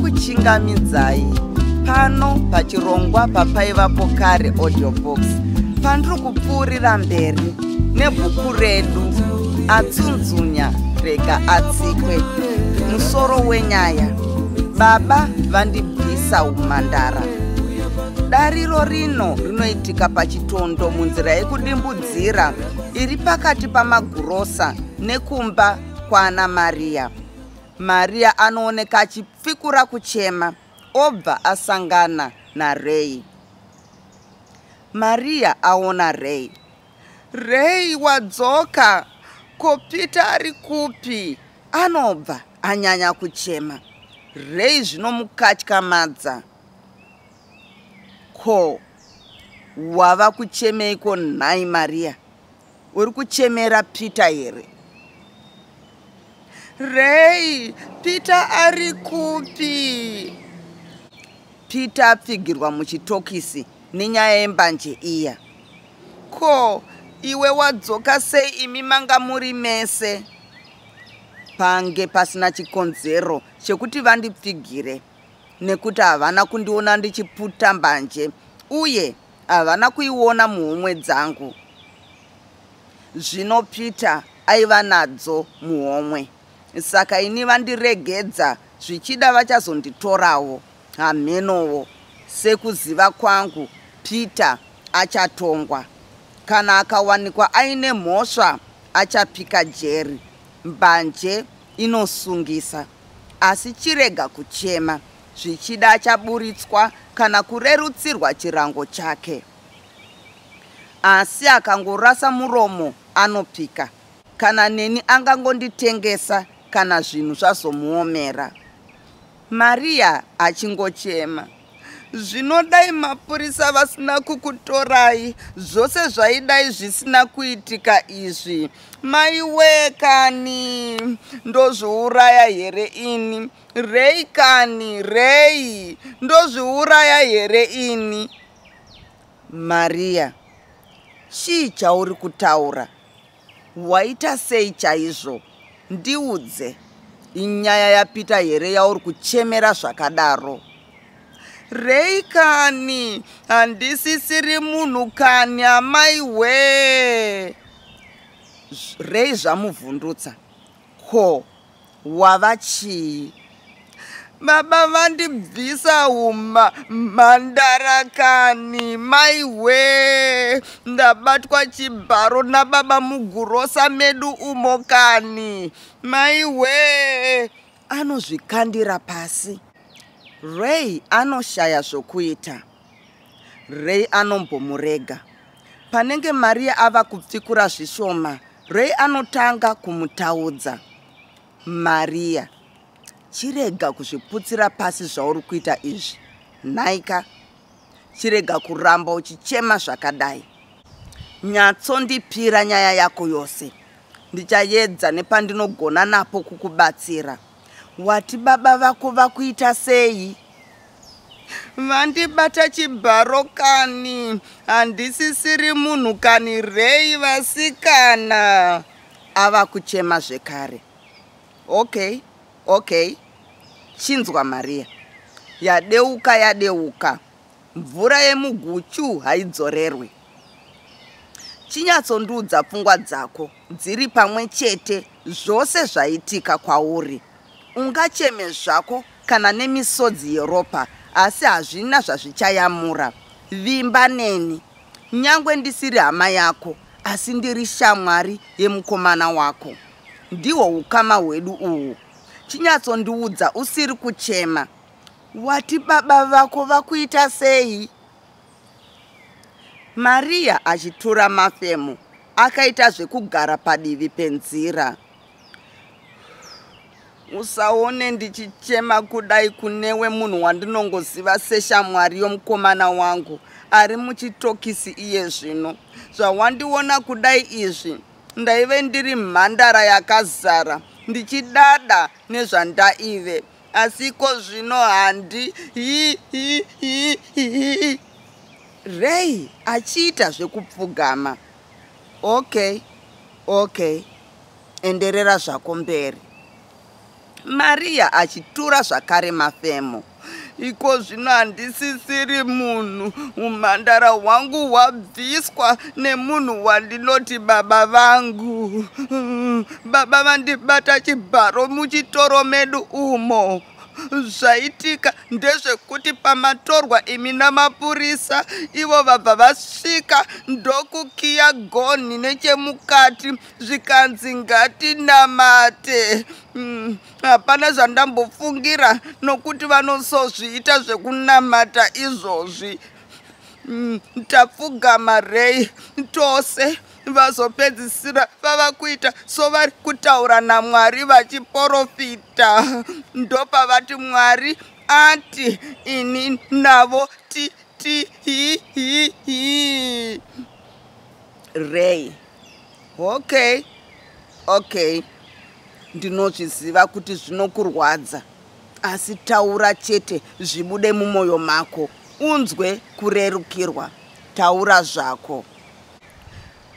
Ndinokuchingamidzai pano pachirongwa papaivapo kare audio box pandiri kupfuurira mberi nebhuku redu atsunzunya rega atsikwe. Musoro wenyaya baba vandibvisa umhandara. Dariro rino rinoitika pachitondo munzira yekudimbudzira iri pakati pamagurosa nekumba kwaana Maria. Maria anooneka achipfikura kuchema obva asangana naRay. Maria aona Ray. Ray wadzoka, ko Peter ari kupi? Anobva anyanya kuchema. Ray zvinomukatyamadza. Ko wava kuchemeiko nhai Maria? Uri kuchemera Peter here? Ray, Peter ari kupi? Peter apfigirwa muchitokisi nenyaya yembanje iya. Ko iwe wadzoka sei imi manga muri mese? Pange pasina chikonzero chekuti vandipfigire nekuti havana kundiona ndichiputa mbanje uye havana kuiona muhomwe dzangu. Zvino Peter aiva nadzo muhomwe saka ini vandiregedza zvichida vachazonditorawo hamhenowo. Sekuziva kwangu Peter achatongwa. Kana akawanikwa aine mhosva achapika jeri. Mbanje inosungisa. Asi chirega kuchema, zvichida achaburitswa kana kurerutsirwa chirango chake. Asi akangorasa muromo anopika. Kana neni angangonditengesa kana zvinhu zvazomuomera. Maria achingochema. Zvino dai mapurisa vasina kukutorai, zvose zvaidai zvisina kuitika izvi. Maiwee kani, ndozviuraya here ini? Rei kani, rei, ndozviuraya here ini? Maria, chii chauri kutaura? Waita sei chaizvo? Ndiudze. Inyaya yaPeter here yauri kuchemera zvakadaro? Rei kani, handisisiri munhu kani amai wee. Rei zvamuvhundutsa. Ko, wava chii? Baba vandibvisa huma mhandara kani maihwee ndabatwa chibharo nababa mugurosa medu umo kani maihwee anozvikandira pasi. Ray anoshaya zvokuita. Ray anombomurega. Panenge Maria ava kupfikura zvishoma, Ray anotanga kumutaudza. Maria, chirega kuzviputsira pasi zvauri kuita izvi. Nhaika, chirega kuramba uchichema zvakadai. Nyatsondipira nyaya yako yose. Ndichayedza nepandinogona napo kukubatsira. Wati baba vako vakuita sei? Vandibata chibharo kani, handisisiri munhu kani Ray vasikana. Ava kuchema zvekare. Okay, okay. Chinzwa Maria. Yadeuka yadeuka. Mvura yemuguchu haidzorerwi. Chinyatsondiudza pfungwa dzako dziri pamwe chete zvose zvaitika kwauri. Ungacheme zvako kana nemisodzi yeropa asi hazvina zvazvichayamura. Vimba neni. Nyangwe ndisiri hama yako asi ndiri shamwari yemukomana wako. Ndihwo ukama hwedu uhu. Chinyatsondiudza usiri kuchema. Wati baba vako vakuita sei? Maria achitura mafemo akaita zvekugara padivi penzira. Usaone ndichichema kudai kunewe munhu wandinongoziva seshamwari yomukomana wangu ari muchitokisi iye zvino. Zvawandiona kudai izvi ndaive ndiri mhandara yakazara ndichidada nezvandaive asi iko zvino handi hi hi hi hi Ray achiita zvekupfugama. Okay, okay, enderera zvako mberi. Maria achitura zvakare mafemo. Iko zvino handisisiri munhu, umhandara hwangu hwabviswa nemunhu wandinoti baba vangu. Baba vandibata chibharo muchitoro medu umo. Zvaitika ndezvekuti pamatorwa imi namapurisa, ivo vabva vasvika ndokukiya gonhi nechemukati zvikanzi ngatinamate. Hapana zvandambofungira nokuti vanosozviita zvekunamata izvozvi. Tapfugama rei tose vazopedzisira vava kuita sovari kutaura namwari vachiporofita. Ndopavati Mwari ati ini navo ti ti hi hi hi. Rei. Okay. Okay. Ndinozviziva kuti zvinokurwadza asi taura chete zvibude mumwoyo mako unzwe kurerukirwa. Taura zvako.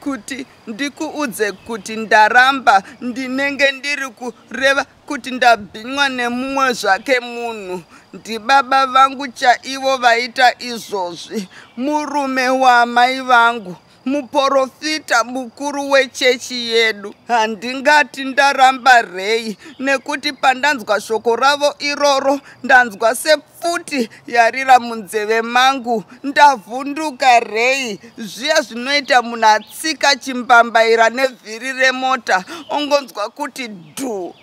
Kuti ndikuudze kuti ndaramba ndinenge ndiri kureva kuti ndabhinywa nemumwe zvake munhu. Ndibaba vangu chaivo vaita izvozvi. Murume waamai vangu. Muporofita mukuru wechechi yedu. Handingati ndaramba rei nekuti pandanzwa shoko ravo iroro ndanzwa sepfuti yarira munzeve mangu. Ndavhunduka rei zviya zvinoita munhu atsika chimbambaira nevhiri remota ongonzwa kuti dhu.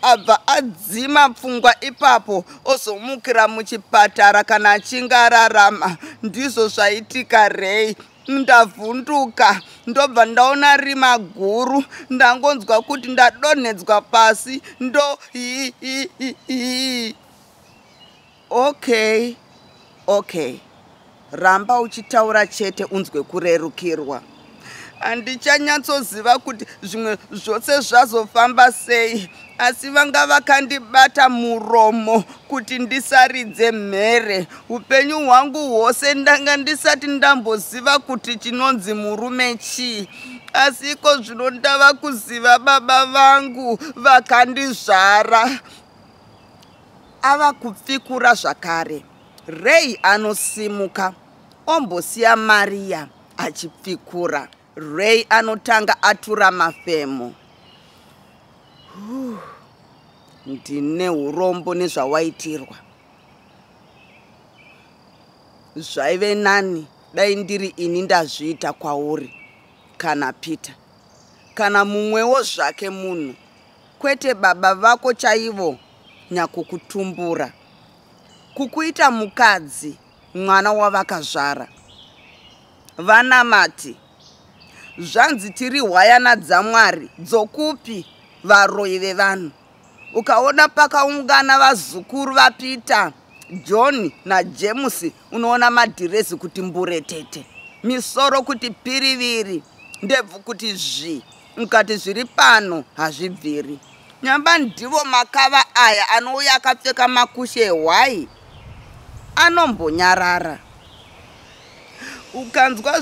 Abva adzima pfungwa ipapo ozomukira muchipatara kana achinge ararama. Ndizvo zvaitika rei. Ndavhunduka ndobva ndaona rima guru ndangonzwa kuti ndadonhedzwa pasi ndo hi hi hi hi. Okay, okay. Ramba uchitaura chete unzwe kurerukirwa. Handichanyatsoziva kuti zvimwe zvose zvazofamba sei asi vanga vakandibata muromo kuti ndisaridze mhere. Upenyu hwangu hwose ndanga ndisati ndamboziva kuti chinonzi murume chii. Asi iko zvino ndava kuziva baba vangu vakandizvara. Ava kupfikura zvakare. Ray anosimuka ombosiya Maria achipfikura. Ray anotanga atura mafemo. Ndine urombo nezvawaitirwa. Zvaive nani dai ndiri ini ndazviita kwauri kana Peter kana mumwewo zvake munhu kwete baba vako chaivo nyakukutumbura. Kukuita mukadzi mwana wavakazvara. Vanamati zvanzi tiri hwayana dzaMwari dzokupi varoyi vevanhu. Ukaona pakaungana vazukuru vaPeter, John naJames unoona madhirezi kuti mburetete, misoro kuti piriviri, ndebvu kuti zvi, ukati zviri pano hazvibviri. Nyamba ndivo makava aya anouya akapfeka makushe ehwai anombonyarara. Ukanzwa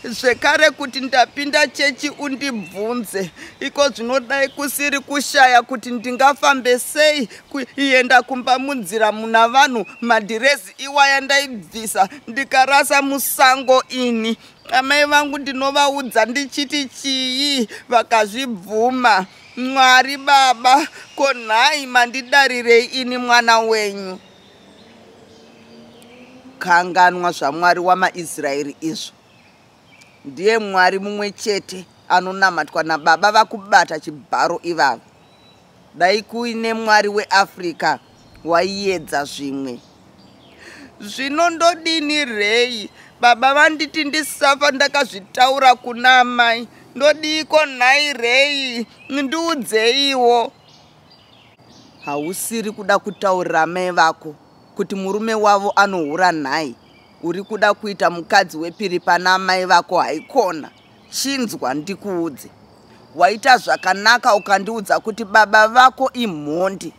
zvekare kuti ndapinda chechi undibvunze. Iko zvinodai kusiri kushaya kuti ndingafambe sei kuenda kumba munzira muna vanhu madhirezi iwaya ndaibvisa ndikarasa musango ini. Amai vangu ndinovaudza ndichiti chii vakazvibvuma. Mwari baba, ko nhai mandidarirei ini mwana wenyu? Kanganwa zvaMwari wamaIsraeri izvo. Ndiye Mwari mumwe chete anonamatwa nababa vakubata chibharo ivava. Dai kuine Mwari weAfrica waiedza zvimwe. Zvino ndodini rei? Baba vanditi ndisafa ndakazvitaura kuna amai. Ndodiiko nhai rei? Ndiudzeiwo. Hausiri kuda kutaurira amai vako kuti murume wavo anohura nhai? Uri kuda kuita mukadzi wepiri pana amai vako haikona. Chinzwa ndikuudze. Waita zvakanaka ukandiudza kuti baba vako imhondi.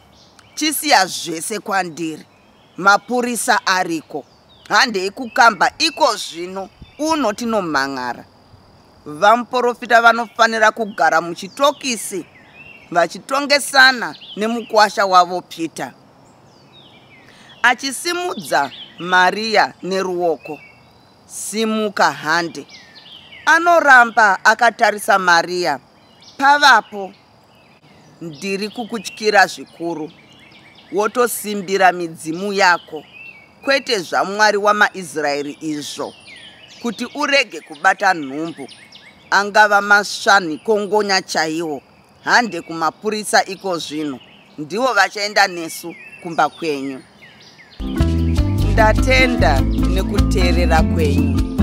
Chisiya zvese kwandiri. Mapurisa ariko. Handei kukamba iko zvino uno tinomhan'ara. Vamuporofita vanofanira kugara muchitokisi. vachitongesana nemukwasha wavo Peter. Achisimudza Maria neruoko. Simuka hande. Anoramba akatarisa Maria. Pavapo ndiri kukutyira zvikuru. Wotosimbira midzimu yako, kwete zvaMwari wamaIsraeri izvo, kuti urege kubata nhumbu. Angava masvanhi kongonya chaiwo. Hande kumapurisa iko zvino, ndivo vachaenda nesu kumba kwenyu. Ndatenda nekuteerera kwenyu.